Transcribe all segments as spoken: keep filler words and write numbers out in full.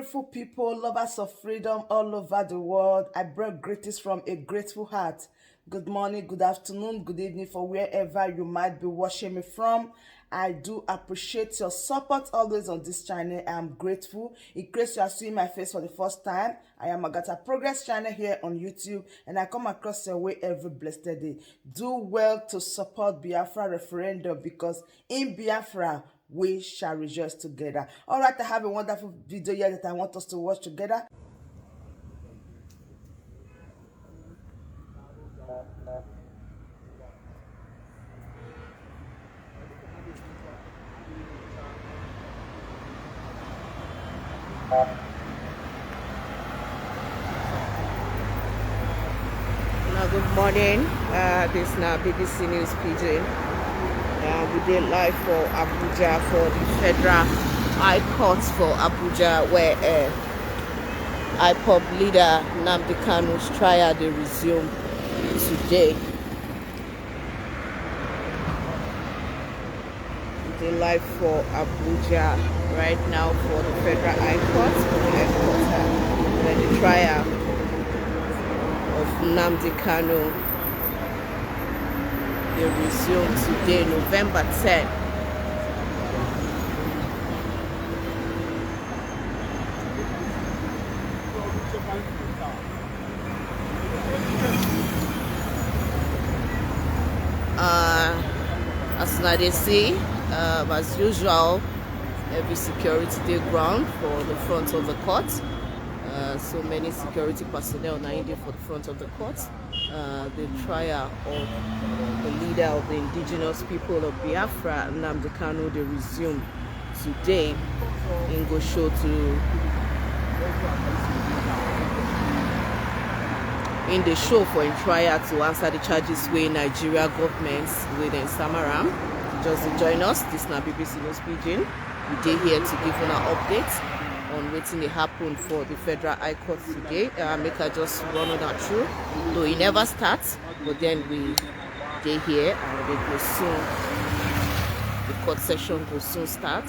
Beautiful people, lovers of freedom all over the world, I bring greetings from a grateful heart. Good morning, good afternoon, good evening for wherever you might be watching me from. I do appreciate your support always on this channel. I am grateful. In case you are seeing my face for the first time, I am Agata Progress channel here on YouTube, and I come across your way every blessed day. Do well to support Biafra referendum, because in Biafra, we shall rejoice together. All right, I have a wonderful video here that I want us to watch together. Now, good morning. Uh, this now B B C News Pidgin. Uh, we dey live for Abuja, for the Federal High Court for Abuja, where uh, IPOB leader Nnamdi Kanu's trial dey resume today. We dey live for Abuja right now for the Federal High Court, for the headquarter, where the trial of Nnamdi Kanu dey resume today, November ten. Uh, as una dey see, um, as usual, every security dey ground for the front of the court. Uh, so many security personnel na im dey for the front of the court. Uh, the trial of the leader of the indigenous people of Biafra, Nnamdi Kanu, dey resume today. Im go show to im dey show for im trial to answer the charges wey Nigeria government, wey dem sama am. Just dey join us, this na B B C News Pidgin. We dey here to give una update on wetin dey happen for the Federal High Court today. Uh, make I just run una through. Though e never start, but then we dey here and we go soon, the court session go soon start.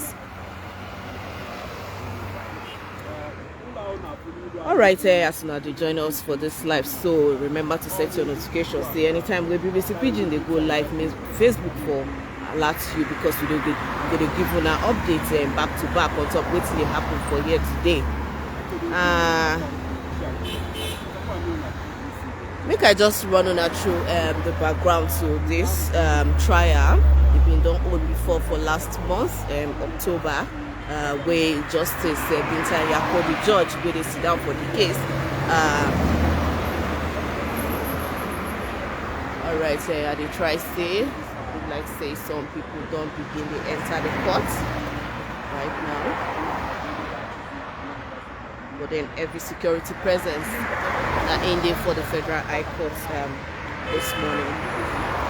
All right, eh, as una dey join us for this live, so remember to set your notifications. Say anytime wey B B C Pidgin dey go live, make Facebook for alert you, because we dey, we dey give una update, eh, back to back on top wetin dey happen for here today. Uh, make I just run una through um, the background to this um, trial. E bin don hold before for last month, um, October, uh, wey Justice uh, Binta Nyako, the judge wey dey sit down for the case. Uh, all right, uh, I dey try say, look like say some people don begin dey enter the court right now. But then every security presence na im dey for the Federal High Court um, this morning.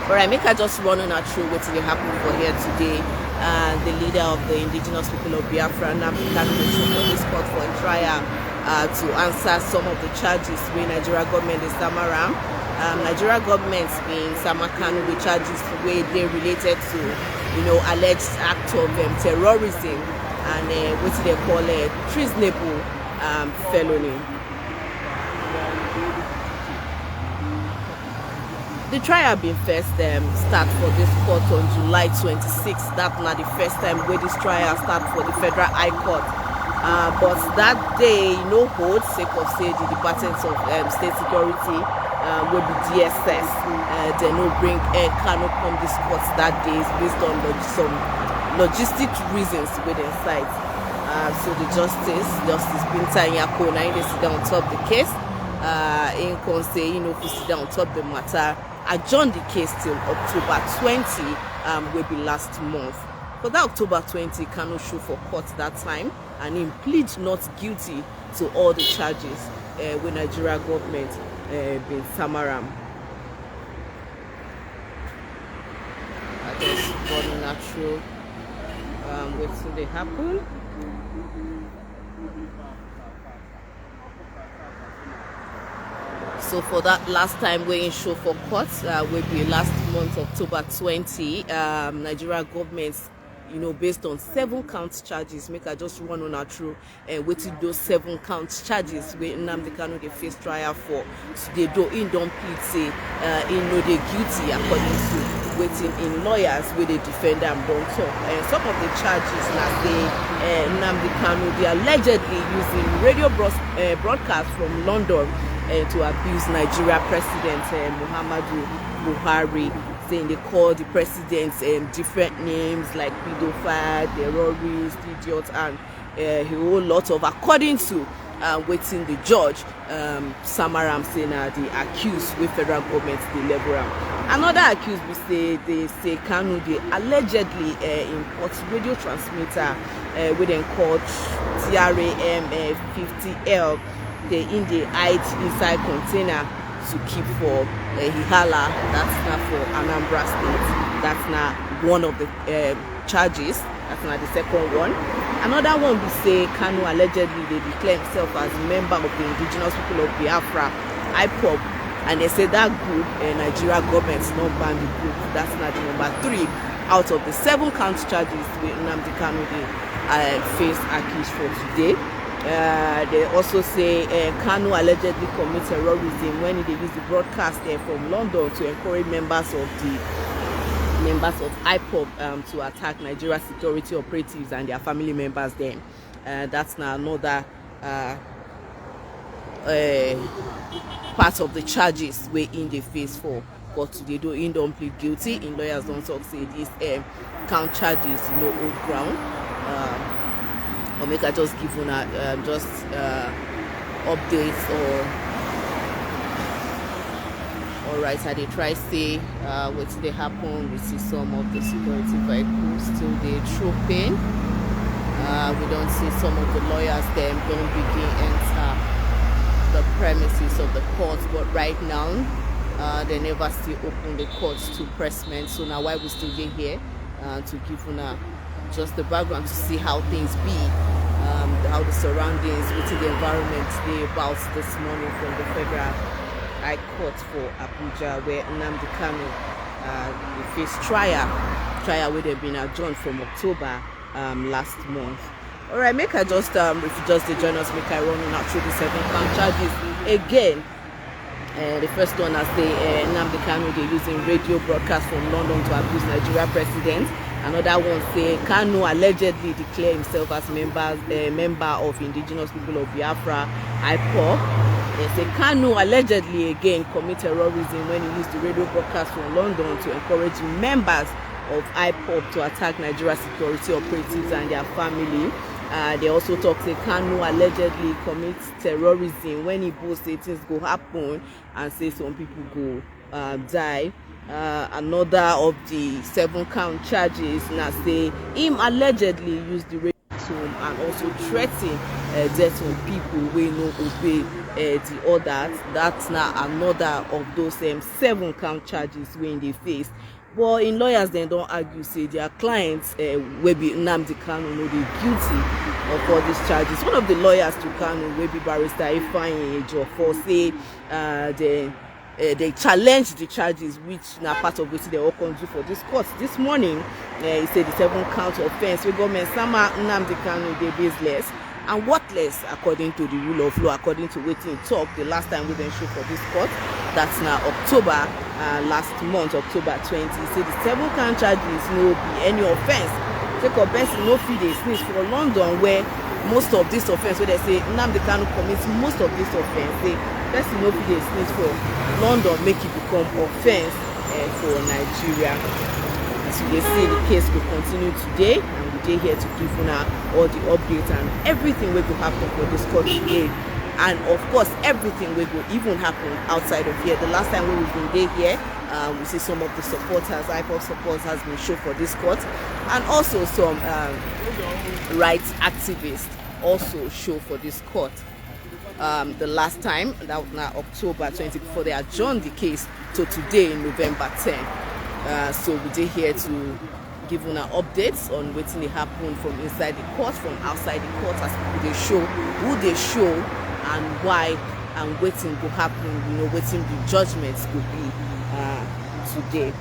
All right, make I just run una through wetin dey happen for here today. Uh, the leader of the indigenous people of Biafra, Nnamdi Kanu, dey show for this court for im trial uh, to answer some of the charges wey Nigeria government dey sama am. Um, Nigeria government bin sama Kanu with charges wey dey related to, you know, alleged act of um, terrorism and uh, wetin dem call uh, treasonable um, felony. The trial bin first um, start for this court on July twenty-six. That na the first time wey this trial start for the Federal High Court. Uh, but that day e no hold sake of say the Department of um, State Security, uh, wey be D S S, uh, dem no bring uh, Kanu come this court that day based on log- some logistic reasons wey dem cite. Uh, so the justice, Justice Binta Nyako, na im dey sit down on top the case. Uh, im come say im no fit sit down on top the matter, adjourn the case till October twenty, um, wey be last month. For that October twenty, Kanu show for court that time and im plead not guilty to all the charges uh, wey Nigeria government uh, bin sama am. I just run una through um, wetin dey happen. So for that last time wey im show for court, uh, wey be last month, October twenty, um, Nigeria government you know, based on seven count charges. Make I just run una through uh, wetin those seven count charges wey Nnamdi Kanu dey face trial for. Today, though, im don plead say uh, im no dey guilty, according to wetin im lawyers wey dey defend am don talk. Uh, some of the charges na say uh, Nnamdi Kanu dey allegedly using radio bros- uh, broadcast from London uh, to abuse Nigeria President uh, Muhammadu Buhari, saying they call the president um, different names like pedophile, terrorist, idiot, and uh, a whole lot of, according to uh, wetin the judge um, Samaram say na the accused wey federal government dey level am. Another accused be say they say Kanu dey allegedly uh, import radio transmitter uh, wey dem call T R A M uh, fifty L. They in dey hide inside container to keep for uh, Ihiala. That's not for Anambra State. That's not one of the uh, charges. That's not the second one. Another one be say Kanu allegedly dey declare himself as member of the Indigenous People of Biafra, IPOB, and they say that group, uh, Nigeria government not ban the group. That's not the number three out of the seven count charges wey Nnamdi Kanu dey uh, face accused for today. Uh, they also say uh, Kanu allegedly commit terrorism when he dey use the broadcast uh, from London to encourage members of the members of IPOB um, to attack Nigeria security operatives and their family members. Then uh, that's now another uh, uh, part of the charges wey im dey face for. But today, though im don plead guilty, im lawyers don talk say dis um, count charges no hold ground. Um, or make I just give una um, just uh, updates or all right, I dey try say uh, wetin dey happen. We see some of the security vehicles still dey trooping. Uh, we don see some of the lawyers dem don begin enter the premises of the court, but right now uh, they never still open the court to pressmen. So now why we still dey here uh, to give una just the background to see how things be, um, how the surroundings, wetin the environment dey about this morning from the federal high court for Abuja, where Nnamdi Kanu uh, dey face trial, trial wey dem bin adjourn from October um, last month. All right, make I just um, if you just dey join us, make I run una through the seven count charges again. Uh, the first one na say uh, Nnamdi Kanu dey using radio broadcast from London to abuse Nigeria president. Another one say Kanu allegedly declare himself as members, uh, member of Indigenous People of Biafra, IPOB. They say Kanu allegedly again commit terrorism when he used the radio broadcast from London to encourage members of IPOB to attack Nigeria security operatives and their family. Uh, they also talk say Kanu allegedly commit terrorism when he boast say things go happen and say some people go uh, die. Uh, another of the seven count charges na say him allegedly use the radio to and also threaten uh, death of people wey no obey uh, the orders. That's na another of those um, seven count charges wey dey face. But im lawyers dem don argue say their clients uh, wey be Nnamdi Kanu no dey guilty of all these charges. One of the lawyers to Kanu, wey be Barrister Ifeanyi Ejiofor, say uh, they uh, they challenge the charges, which na part of wetin they all come do for this court this morning. Uh, he say the seven count offence wey government sama Nnamdi Kanu dey baseless and worthless according to the rule of law, according to wetin he talk the last time wey dem show for this court. That's na October uh, last month, October twenty. He say the seven count charges no be any offence. Take up person no fit dey sneeze for London, where most of this offence wey dem say Nnamdi Kanu commit, most of this offence say person no fit dey sneeze for London make e become offence uh, for Nigeria. As you dey see, the case go continue today, and we dey here to give una all the updates and everything wey go happen for this court today, and of course everything wey go even happen outside of here. The last time wey we bin dey here, uh, we see some of the supporters, IPOB supporters, bin show for this court, and also some um, rights activists also show for this court. Um, the last time, that was now October twenty, before they adjourned the case to today, November ten. Uh, so we dey here to give una updates on wetin dey happen from inside the court, from outside the court, as people dey show, who dey show, and why, and wetin go happen. You know, wetin the judgment go be uh, today.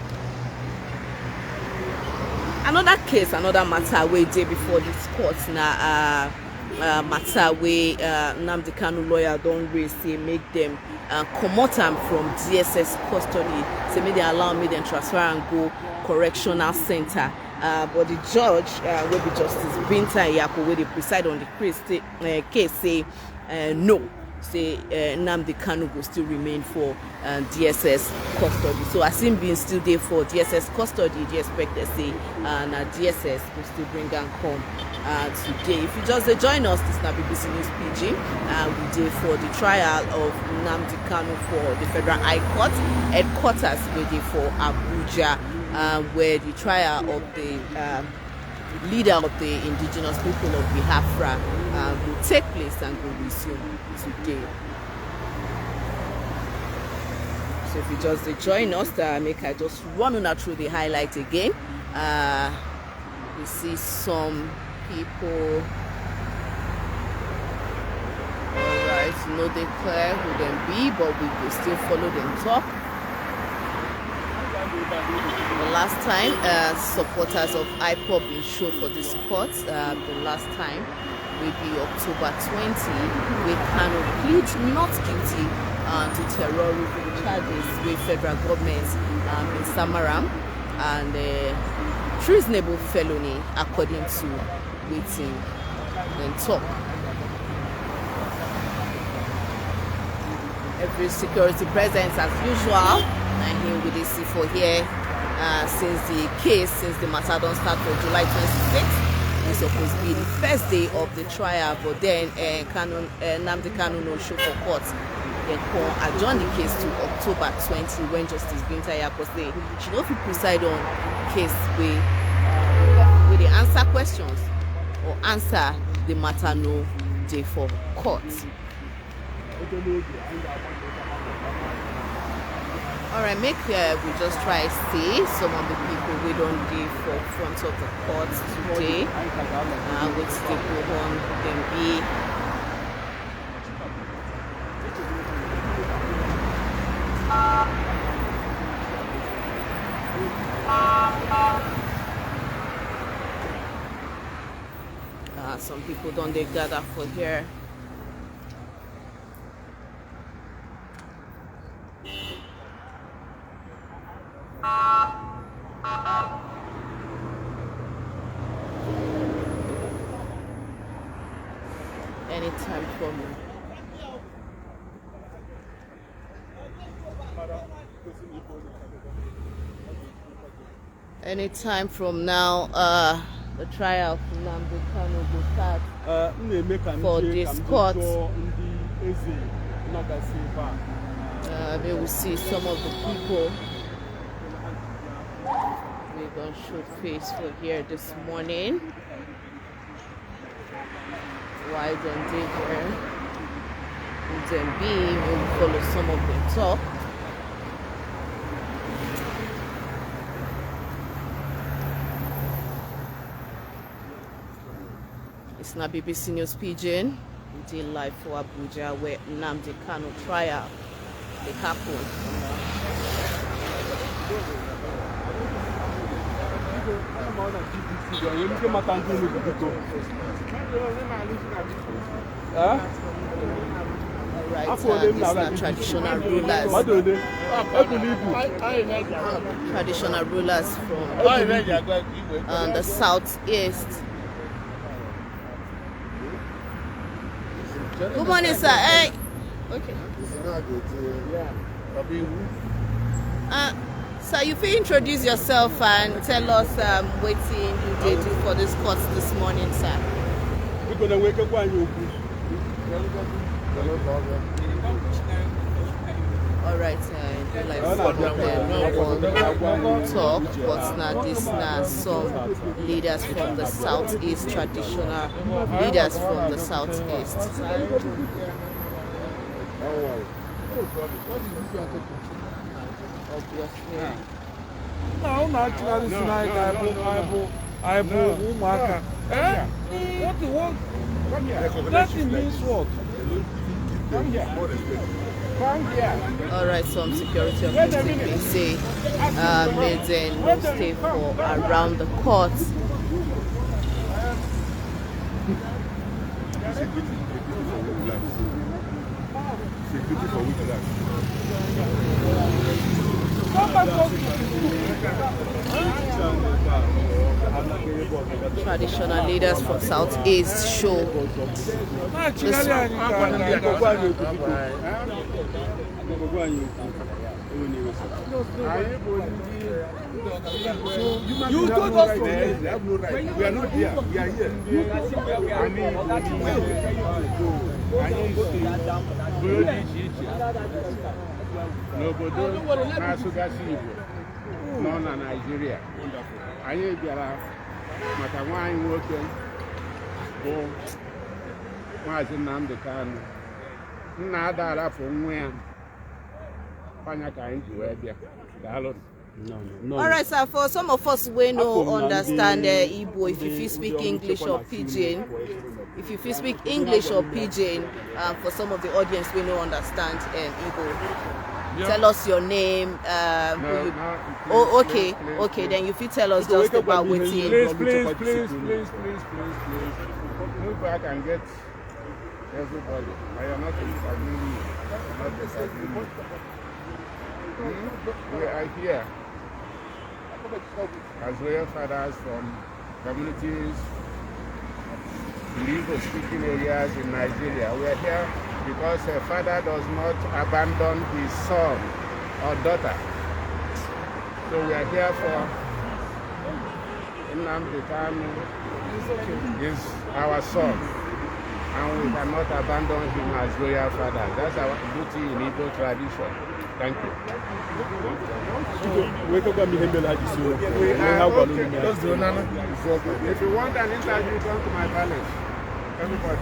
Another case, another matter wey dey before this court na uh, uh, matter wey uh, Nnamdi Kanu lawyer don raise say make dem uh, comot am from D S S custody, say make dem allow, make dem transfer am go correctional center. Uh, but the judge, uh, wey be Justice Binta Nyako, wey dey preside on the case, say, uh, case, say uh, no, say uh, Nnamdi Kanu go still remain for uh, D S S custody. So as him bin still dey for D S S custody, e dey expected say uh, na D S S go still bring am come uh, today. If you just dey join us, this na B B C News Pidgin. Uh, we dey for the trial of Nnamdi Kanu for the Federal High Court headquarters wey dey for Abuja, uh, where the trial of the um, leader of the indigenous people of Biafra uh, will take place and go resume today. So if you just dey join us, uh, make I just run una through the highlight again. Uh, we see some people. Alright, no dey clear who dem be, but we go still follow dem talk. The last time uh, supporters of IPOB bin show for this court, uh, the last time wey be October twenty, wey Kanu plead not guilty uh, to terrorism charges wey federal government uh, bin sama am, and uh, treasonable felony, according to wetin dem talk. Every security presence as usual, na him we dey see for here uh, since the case, since the matter don start for July twenty-six. E suppose be the first day of the trial, but then uh, Kanu, uh, Nnamdi Kanu no show for court. Dem come adjourn the case to October twenty, when Justice Binta Nyako say she no fit preside on case wey uh, wey dey answer questions or answer the matter no dey for court. Alright, make uh, we just try see some of the people wey don dey for front of the court today. Uh, wetin dey go on, dem be. Uh, some people don dey gather for here. Anytime from Anytime from now, uh, the trial of Nnamdi Kanu go start. Uh, m na-eme ka m For jee this ka m court. Jụọ ndị eze nọgasị ebe a. Uh, may we see some of the people we don show face for here this morning. Why dem dey here? Who dem be? We will follow some of them talk. It's na B B C News Pidgin. We dey live for Abuja, where Nnamdi Kanu trial dey happen. Right, uh, these na traditional rulers. Traditional rulers from uh, the southeast. Good morning, sir. Hey. Okay. Uh, sir, you fit introduce yourself and tell us um, wetin you dey do for this court this morning, sir. Biko, na wekekwa anyị okwu. All right, uh, e be like some of them no wan talk, but na this na some leaders from the southeast, traditional leaders from the southeast. Obviously. Na unu achụgharịsị na anyị ka anyị bụ, anyị bụ, anyị bụ ụmụaka. Eh? What the, what? That thing means what? All right, some security officials bin say, uh, make dem no stay for around the court. Traditional leaders from Southeast show this. You told us to leave. We have no right. We are not there. We are here. Anyị bụ ndị Igbo. Anyị bụ ndị Igbo. Anyị bụ ndị Igbo. N'obodo na-asụgasị Igbo nọ na Naịjirịa. Anyị bịara maka nwa anyị nwoke bụ Maazị Nnamdi Kanu. Nna ada arapụ nwa ya. Ọ nya ka anyị ji wee bịa. Daalụ. All right, sir. For some of us wey no understand uh, Igbo, if you fit speak English or Pidgin, if you fit speak English or Pidgin, um, for some of the audience wey no understand um, Igbo, tell us your name. Um, who you, oh, okay, okay. Then you fit tell us just about wetin. Please, please, please, please, please, please. Move back and get everybody. I am not disagreeing you. I'm not disagreeing you. Hmm? We are here as royal fathers from communities in Igbo speaking areas in Nigeria. We are here because a father does not abandon his son or daughter. So we are here for Nnamdi Kanu is our son, and we cannot abandon him as royal father. That's our duty in Igbo tradition. Thank you. Wake up and be humble like this. We are okay. Just do none. It's okay. If you want an interview, come to my palace. Everybody.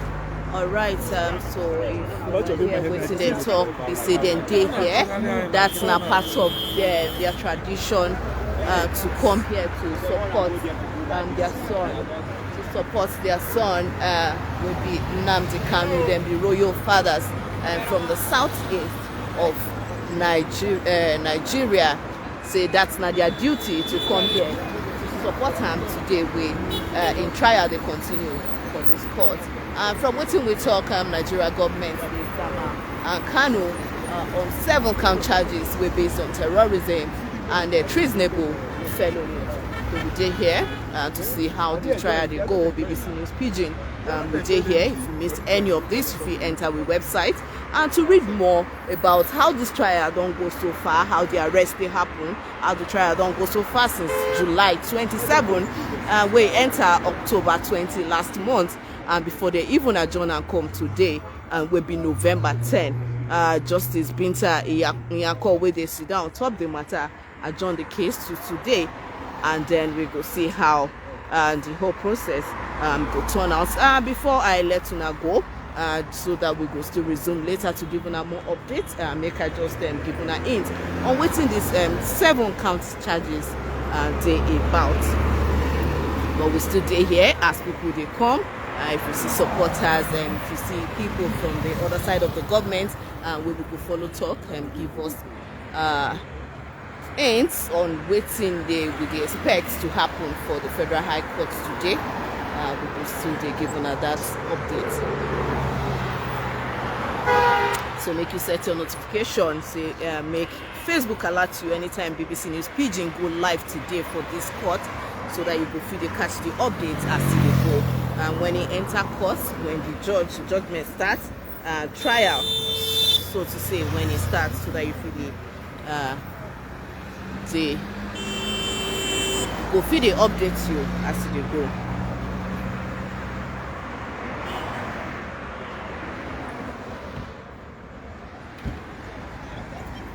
All right, um, so if you hear wetin dem talk, be say dem dey here. That's na part of their, their tradition uh, to come here to support um, their son, to support their son uh, will be Nnamdi Kanu. Dem be royal fathers uh, from the southeast of Niger- uh, Nigeria. Say that's not their duty to come here to support am today wey uh, im trial dey continue for this court. And from wetin we talk, um, Nigeria government dey sama uh, Kanu uh, on seven count charges wey based on terrorism and uh, treasonable felony. So we dey here uh, to see how the trial dey go. B B C News Pidgin, um, we dey here. If you miss any of this, you fit enter we website and to read more about how this trial don go so far, how the arrest dey happen, how the trial don go so far since July twenty-seven, uh, wey enter October twenty last month, and before they even adjourn and come today, and wey be November ten. Uh, Justice Binta Iya- Nyako, wey dey sit down on top the matter, adjourn the case to today, and then we go see how uh, the whole process um, go turn out. Uh, before I let una go, uh, so that we go still resume later to give una more updates. Uh, make I just um, give una hint on wetin this um, seven count charges uh, dey about. But we still dey here as people dey come. Uh, if you see supporters and if you see people from the other side of the government, uh, we will go follow talk and give us uh, hints on wetin dey we dey expect to happen for the Federal High Court today. Uh, we go still dey give una that update. So make you set your notification, say uh, make Facebook alert you anytime B B C News Pidgin go live today for this court, so that you go fit dey catch the updates as e dey go. And when e enter court, when the judge judgment start, uh, trial, so to say, when e start, so that you fit dey uh, dey go fit dey update you as e dey go.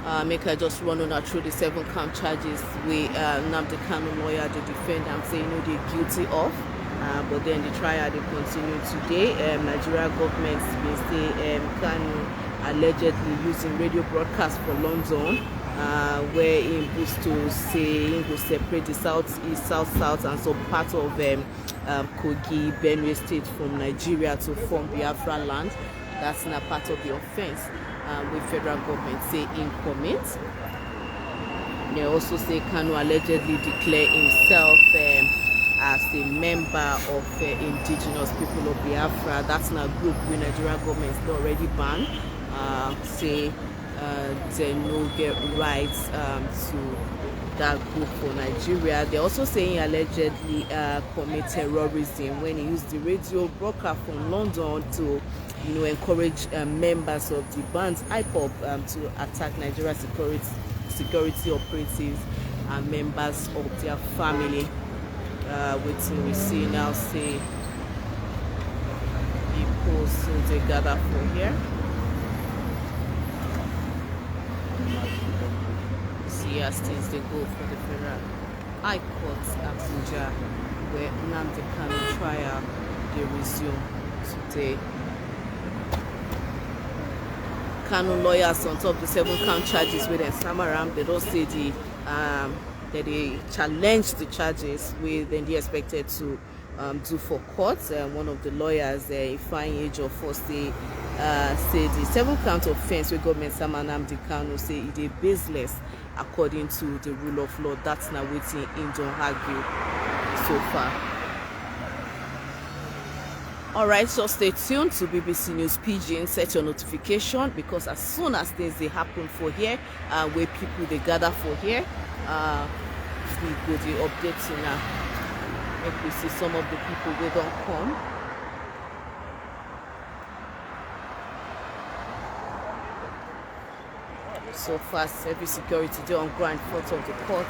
Uh, make I just run una through the seven count charges wey uh, Nnamdi Kanu lawyer dey defend am say e no dey guilty of. Uh, but then the trial dey continue today. Um, Nigeria government bin say um, Kanu allegedly using radio broadcast for London, uh, where im boost to say im go separate the south east, south south, and some part of um, um, Kogi, Benue State from Nigeria to form Biafra land. That's na part of the offense, um, wey federal government say im commit. They also say Kanu allegedly declare himself, um, as a member of, uh, Indigenous People of Biafra. That's na group wey Nigeria government don already ban. Uh, say, uh, they no get rights, um, to that group for Nigeria. They also say he allegedly, uh, commit terrorism when he used the radio broadcast from London to, you know, encourage, uh, members of the band IPOB, um, to attack Nigeria security, security operatives and members of their family. Uh, wetin we see now say people still dey gather for here. See as things dey go for the federal High Court Abuja, where Nnamdi Kanu trial dey resume today. Kanu lawyers on top the seven count charges wey dem sama am, they don say the, um, that they challenge the charges wey dem dey expected to, um, do for court. Um, one of the lawyers, uh, Ifeanyi Ejiofor, say, uh, say the seven count offense wey government sama Nnamdi Kanu say e dey baseless according to the rule of law. That's na wetin im don argue so far. All right, so stay tuned to B B C News Pidgin. Set your notification, because as soon as things dey happen for here, uh, where people dey gather for here, uh, we go dey update you now. Make we see some of the people wey don come. So far, every security dey on ground in front of the court.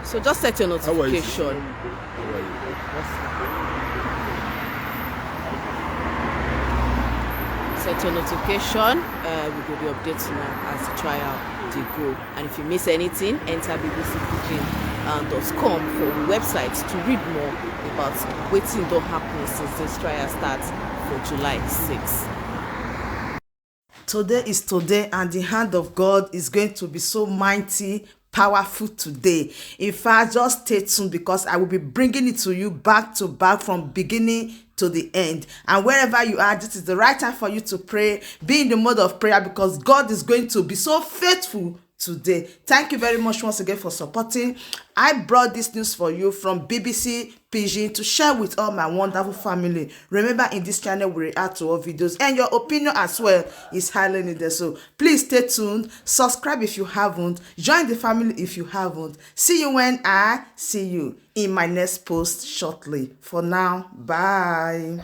So just set your notification. Set your notification. Uh, we go dey update now as the trial dey go. And if you miss anything, enter B B C Pidgin, um, dot com for we website to read more about wetin don happen since this trial start for July six. Today is today, and the hand of God is going to be so mighty, powerful today. In fact, just stay tuned, because I will be bringing it to you back to back from beginning to the end. And wherever you are, this is the right time for you to pray. Be in the mode of prayer, because God is going to be so faithful today. Thank you very much once again for supporting. I brought this news for you from B B C Pidgin to share with all my wonderful family. Remember, in this channel, we react to all videos and your opinion as well is highly needed. So please stay tuned, subscribe if you haven't, join the family if you haven't. See you when I see you in my next post shortly. For now, bye.